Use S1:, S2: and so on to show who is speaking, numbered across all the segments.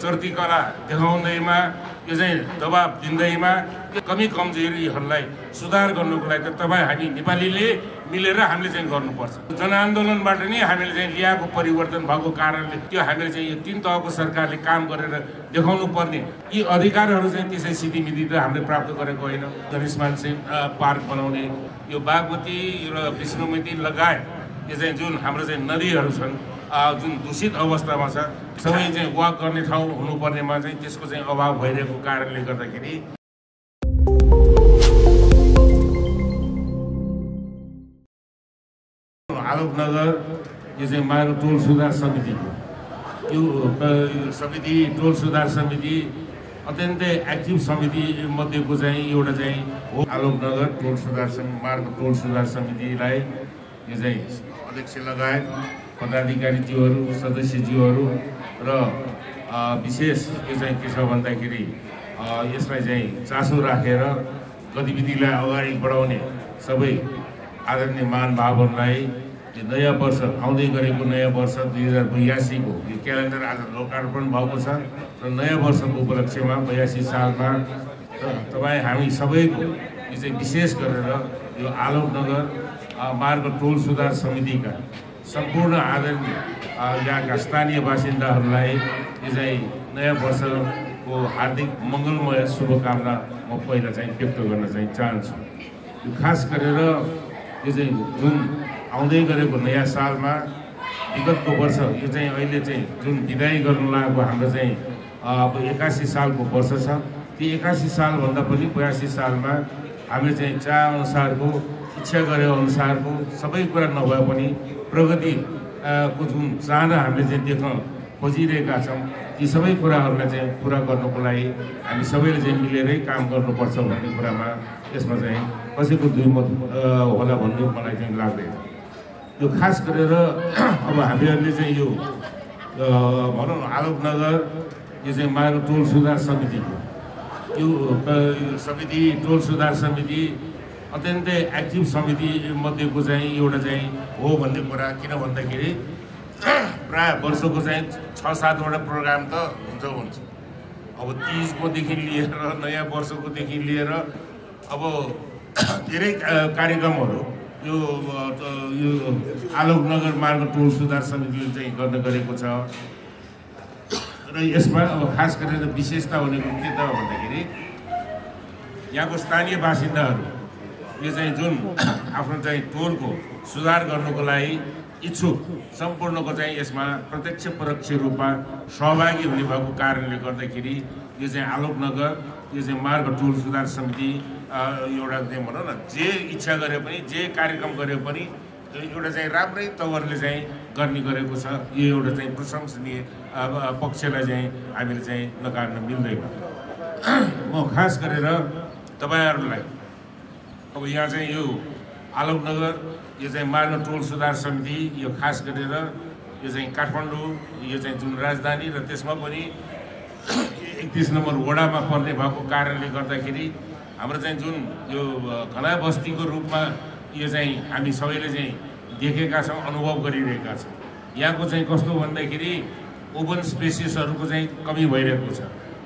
S1: चर्ती कला देखाउँदैमा यो चाहिँ दबाब दिँदैमा कमी कमजोरीहरूलाई सुधार गर्नुको लागि त तपाईँ हामी नेपालीले मिलेर हामीले चाहिँ गर्नुपर्छ। जनआन्दोलनबाट नै हामीले चाहिँ ल्याएको परिवर्तन भएको कारणले त्यो हामीले चाहिँ यो 3 तहको सरकारले काम गरेर देखाउनु पर्ने यी अधिकारहरू चाहिँ त्यसै सिधिमिधि त हामीले प्राप्त गरेको होइन। धनुष्मान सिंह पार्क बनाउने यो बागमती र विष्णुमती लगायत यो चाहिँ जुन हाम्रो चाहिँ नदीहरू छन् जुन दूषित अवस्थामा छ सबै चाहिँ वाक गर्ने ठाउँ हुनुपर्नेमा चाहिँ त्यसको चाहिँ अभाव भइरहेको कारणले गर्दाखेरि आलोकनगर यो चाहिँ मार्ग टोल सुधार समिति यो समिति टोल सुधार समिति अत्यन्तै एक्टिभ समिति मध्येको चाहिँ एउटा चाहिँ हो। आलोकनगर टोल सुधार मार्ग टोल सुधार समितिलाई यो चाहिँ अध्यक्ष लगायत पदाधिकारीज्यूहरू सदस्यज्यूहरू र विशेष यो चाहिँ के छ भन्दाखेरि यसलाई चाहिँ चासो राखेर गतिविधिलाई अगाडि बढाउने सबै आदरणीय महानुभावहरूलाई यो नयाँ वर्ष आउँदै गरेको नयाँ वर्ष 2082 को यो क्यालेन्डर आज लोकार्पण भएको छ र नयाँ वर्षको उपलक्ष्यमा 82 सालमा तपाईँ हामी सबैको यो चाहिँ विशेष गरेर यो आलोकनगर मार्ग टोल सुधार समितिका सम्पूर्ण आदरणीय यहाँका स्थानीय बासिन्दाहरूलाई यो चाहिँ नयाँ वर्षको हार्दिक मङ्गलमय शुभकामना म पहिला चाहिँ व्यक्त गर्न चाहिँ चाहन्छु। यो खास गरेर यो चाहिँ जुन आउँदै गरेको नयाँ सालमा विगतको वर्ष यो चाहिँ अहिले चाहिँ जुन विदाई गर्नु लागेको हाम्रो चाहिँ अब 81 सालको वर्ष छ। ती 81 सालभन्दा पनि 82 सालमा हामीले चाहिँ चाह अनुसारको इच्छा गरे अनुसारको सबै कुरा नभए पनि प्रगति को जुन चाहना हामीले चाहिँ देख्न खोजिरहेका छौँ ती सबै कुराहरूलाई चाहिँ पुरा गर्नुको लागि हामी सबैले चाहिँ मिलेरै काम गर्नुपर्छ भन्ने कुरामा यसमा चाहिँ कसैको दुईमत होला भन्ने मलाई चाहिँ लाग्दैन। यो खास गरेर अब हामीहरूले चाहिँ यो भनौँ न आलोकनगर यो चाहिँ मार्ग टोल सुधार समिति यो समिति टोल सुधार समिति अत्यन्तै एक्टिभ समिति मध्येको चाहिँ एउटा चाहिँ हो भन्ने कुरा किन भन्दाखेरि प्राय वर्षको चाहिँ 6-7वटा प्रोग्राम त हुन्छ। अब 30 कोदेखि लिएर नयाँ वर्षकोदेखि लिएर अब धेरै कार्यक्रमहरू यो आलोकनगर मार्ग टोल सुधार समितिले चाहिँ गर्न गरेको छ र यसमा अब खास गरेर विशेषता भनेको के त भन्दाखेरि यहाँको स्थानीय बासिन्दाहरू यो चाहिँ जुन आफ्नो चाहिँ टोलको सुधार गर्नुको लागि इच्छुक सम्पूर्णको चाहिँ यसमा प्रत्यक्ष परोक्ष रूपमा सहभागी हुने भएको कारणले गर्दाखेरि यो चाहिँ आलोकनगर यो चाहिँ मार्ग टोल सुधार समिति एउटा चाहिँ भनौँ न जे इच्छा गरे पनि जे कार्यक्रम गरे पनि एउटा चाहिँ राम्रै तवरले चाहिँ गर्ने गरेको छ। यो एउटा चाहिँ प्रशंसनीय पक्षलाई चाहिँ हामीले चाहिँ नकार्न मिल्दैन। म खास गरेर तपाईँहरूलाई अब यहाँ चाहिँ यो आलोकनगर यो चाहिँ मार्ग टोल सुधार समिति यो खास गरेर यो चाहिँ काठमाडौँ यो चाहिँ जुन राजधानी र त्यसमा पनि 31 नम्बर वडामा पर्ने भएको कारणले गर्दाखेरि हाम्रो चाहिँ जुन यो घना बस्तीको रूपमा यो चाहिँ हामी सबैले चाहिँ देखेका छौँ अनुभव गरिरहेका छौँ। यहाँको चाहिँ कस्तो भन्दाखेरि ओपन स्पेसेसहरूको चाहिँ कमी भइरहेको छ।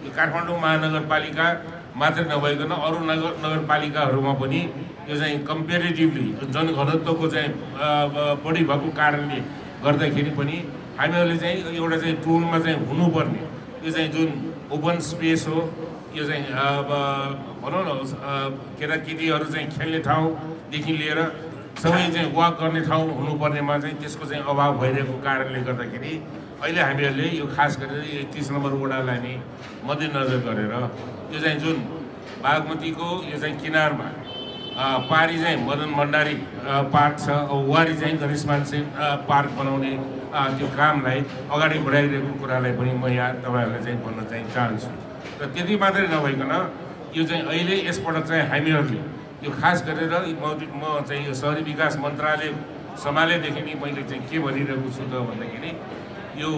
S1: यो काठमाडौँ महानगरपालिका मात्र नभइकन अरू नगरपालिकाहरूमा पनि यो चाहिँ कम्पेरिटिभली जनघनत्वको चाहिँ बढी भएको कारणले गर्दाखेरि पनि हामीहरूले चाहिँ एउटा चाहिँ टोलमा चाहिँ हुनुपर्ने यो चाहिँ जुन ओपन स्पेस हो यो चाहिँ भनौँ न केटाकेटीहरू चाहिँ खेल्ने ठाउँदेखि लिएर सबै चाहिँ वाक गर्ने ठाउँ हुनुपर्नेमा चाहिँ त्यसको चाहिँ अभाव भइरहेको कारणले गर्दाखेरि अहिले हामीहरूले यो खास गरेर 31 नम्बर वडालाई नै मध्यनजर गरेर यो चाहिँ जुन बागमतीको यो चाहिँ किनारमा पारी चाहिँ मदन भण्डारी पार्क छ वारी चाहिँ धनुष्मान सिंह पार्क बनाउने त्यो कामलाई अगाडि बढाइरहेको कुरालाई पनि म यहाँ तपाईँहरूलाई चाहिँ भन्न चाहिँ चाहन्छु। र त्यति मात्रै नभइकन यो चाहिँ अहिले यसपटक चाहिँ हामीहरूले यो खास गरेर म चाहिँ यो शहरी विकास मन्त्रालय सम्हालेदेखि नै मैले चाहिँ के भनिरहेको छु त भन्दाखेरि यो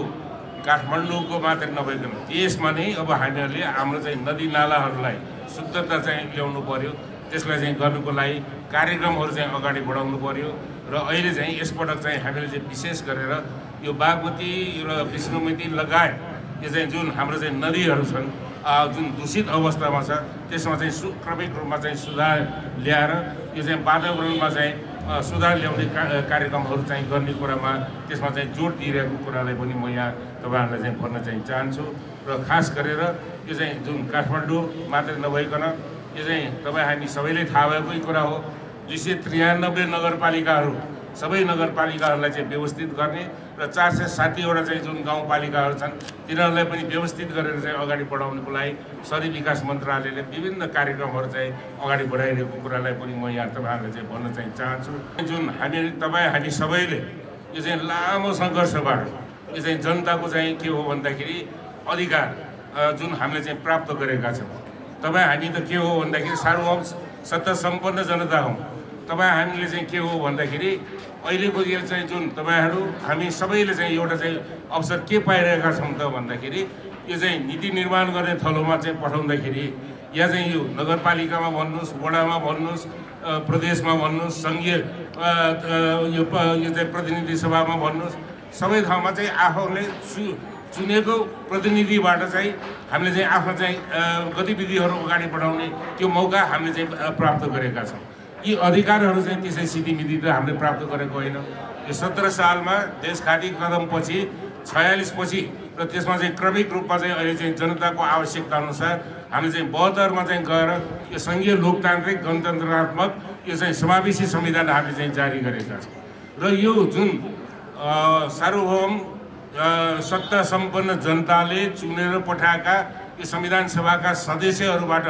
S1: काठमाडौँको मात्र नभइकन देशमा नै अब हामीहरूले हाम्रो चाहिँ नदी नालाहरूलाई शुद्धता चाहिँ ल्याउनु पर्यो। त्यसलाई चाहिँ गर्नुको लागि कार्यक्रमहरू चाहिँ अगाडि बढाउनु पर्यो र अहिले चाहिँ यसपटक चाहिँ हामीले चाहिँ विशेष गरेर यो बागमती र विष्णुमती लगायत यो चाहिँ जुन हाम्रो चाहिँ नदीहरू छन् जुन दूषित अवस्थामा छ त्यसमा चाहिँ क्रमिक रूपमा चाहिँ सुधार ल्याएर यो चाहिँ वातावरणमा चाहिँ सुधार ल्याउने कार्यक्रमहरू चाहिँ गर्ने कुरामा त्यसमा चाहिँ जोड दिइरहेको कुरालाई पनि म यहाँ तपाईँहरूलाई चाहिँ भन्न चाहिँ चाहन्छु र खास गरेर यो चाहिँ जुन काठमाडौँ मात्रै नभइकन यो चाहिँ तपाईँ हामी सबैले थाहा भएकै कुरा हो 293 नगरपालिकाहरू सबै नगरपालिकाहरूलाई चाहिँ व्यवस्थित गर्ने र 460वटा चाहिँ जुन गाउँपालिकाहरू छन् तिनीहरूलाई पनि व्यवस्थित गरेर चाहिँ अगाडि बढाउनको लागि शहरी विकास मन्त्रालयले विभिन्न कार्यक्रमहरू चाहिँ अगाडि बढाइरहेको कुरालाई पनि म यहाँ तपाईँहरूलाई चाहिँ भन्न चाहिँ चाहन्छु। जुन हामी सबैले यो चाहिँ लामो सङ्घर्षबाट यो चाहिँ जनताको चाहिँ के हो भन्दाखेरि अधिकार जुन हामीले चाहिँ प्राप्त गरेका छौँ। हामी त के हो भन्दाखेरि सार्वभौम सत्ता सम्पन्न जनता हौँ। हामीले चाहिँ के हो भन्दाखेरि अहिलेको यो चाहिँ जुन तपाईँहरू हामी सबैले चाहिँ एउटा चाहिँ अवसर के पाइरहेका छौँ त भन्दाखेरि यो चाहिँ नीति निर्माण गर्ने थलोमा चाहिँ पठाउँदाखेरि या चाहिँ यो नगरपालिकामा भन्नुहोस्, वडामा भन्नुहोस्, प्रदेशमा भन्नुहोस्, सङ्घीय यो चाहिँ प्रतिनिधि सभामा भन्नुहोस्, सबै ठाउँमा चाहिँ आफूले चुनेको प्रतिनिधिबाट चाहिँ हामीले चाहिँ आफ्नो चाहिँ गतिविधिहरू अगाडि बढाउने त्यो मौका हामीले चाहिँ प्राप्त गरेका छौँ। यी अधिकारहरू चाहिँ त्यसै सिद्धिमिधि त हामीले प्राप्त गरेको होइन। यो 17 सालमा देश खादी कदमपछि 46 पछि र त्यसमा चाहिँ क्रमिक रूपमा चाहिँ अहिले चाहिँ जनताको आवश्यकता अनुसार हामीले चाहिँ 72 मा चाहिँ गएर यो सङ्घीय लोकतान्त्रिक गणतन्त्रात्मक यो चाहिँ समावेशी संविधान हामीले चाहिँ जारी गरेका छौँ। र यो जुन सार्वभौम सत्ता सम्पन्न जनताले चुनेर पठाएका यो संविधान सभाका सदस्यहरूबाट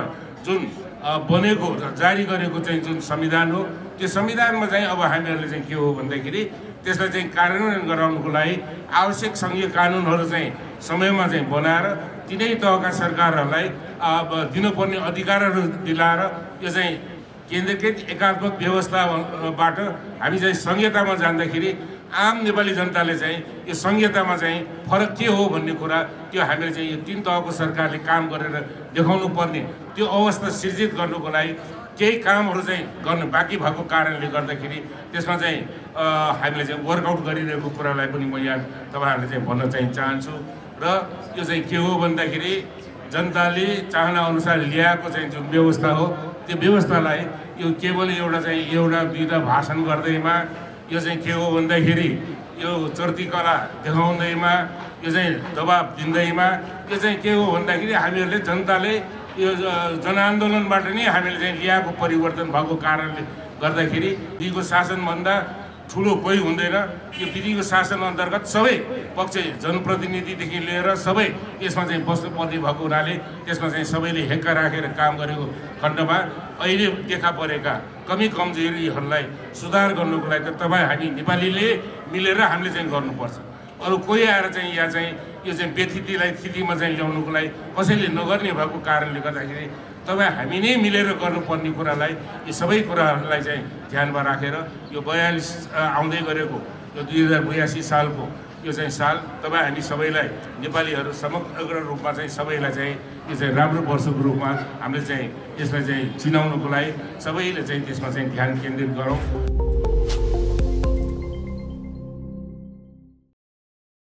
S1: जुन बनेको जारी गरेको चाहिँ जुन संविधान हो त्यो संविधानमा चाहिँ अब हामीहरूले चाहिँ के हो भन्दाखेरि त्यसलाई चाहिँ कार्यान्वयन गराउनको लागि आवश्यक सङ्घीय कानुनहरू चाहिँ समयमा चाहिँ बनाएर तिनै तहका सरकारहरूलाई दिनुपर्ने अधिकारहरू दिलाएर यो चाहिँ केन्द्रीकृत एकात्मक व्यवस्थाबाट हामी चाहिँ संहितामा जाँदाखेरि आम नेपाली जनताले चाहिँ यो संहितामा चाहिँ फरक के हो भन्ने कुरा त्यो हामीले चाहिँ यो 3 तहको सरकारले काम गरेर देखाउनु पर्ने त्यो अवस्था सृजित गर्नुको लागि केही कामहरू चाहिँ गर्न बाँकी भएको कारणले गर्दाखेरि त्यसमा चाहिँ हामीले चाहिँ वर्कआउट गरिरहेको कुरालाई पनि म यहाँ तपाईँहरूले चाहिँ भन्न चाहिँ चाहन्छु। र यो चाहिँ के हो भन्दाखेरि जनताले चाहना अनुसार ल्याएको चाहिँ जुन व्यवस्था हो त्यो व्यवस्थालाई यो केवल एउटा दुईवटा भाषण गर्दैमा यो चाहिँ के हो भन्दाखेरि यो चर्ती कला देखाउँदैमा यो चाहिँ दबाब दिँदैमा यो चाहिँ के हो भन्दाखेरि हामीहरूले जनताले यो जनआन्दोलनबाट नै हामीले चाहिँ ल्याएको परिवर्तन भएको कारणले गर्दाखेरि विधिको शासनभन्दा ठुलो कोही हुँदैन। यो विधिको शासन अन्तर्गत सबै पक्ष जनप्रतिनिधिदेखि लिएर सबै यसमा चाहिँ बस्नुपर्ने भएको हुनाले त्यसमा चाहिँ सबैले हेक्का राखेर काम गरेको खण्डमा अहिले देखा परेका कमी कमजोरीहरूलाई सुधार गर्नुको लागि त हामी नेपालीले मिलेर हामीले चाहिँ गर्नुपर्छ। अरू कोही आएर चाहिँ यहाँ चाहिँ यो चाहिँ व्यथितिलाई स्थितिमा चाहिँ ल्याउनुको लागि कसैले नगर्ने भएको कारणले गर्दाखेरि हामी नै मिलेर गर्नुपर्ने कुरालाई यी सबै कुराहरूलाई चाहिँ ध्यानमा राखेर यो 42 आउँदै गरेको यो 2082 सालको यो चाहिँ साल हामी सबैलाई नेपालीहरू समग्र रूपमा चाहिँ सबैलाई चाहिँ यो चाहिँ राम्रो वर्षको रूपमा हामीले चाहिँ यसलाई चाहिँ चिनाउनुको लागि सबैले चाहिँ त्यसमा चाहिँ ध्यान केन्द्रित गरौँ।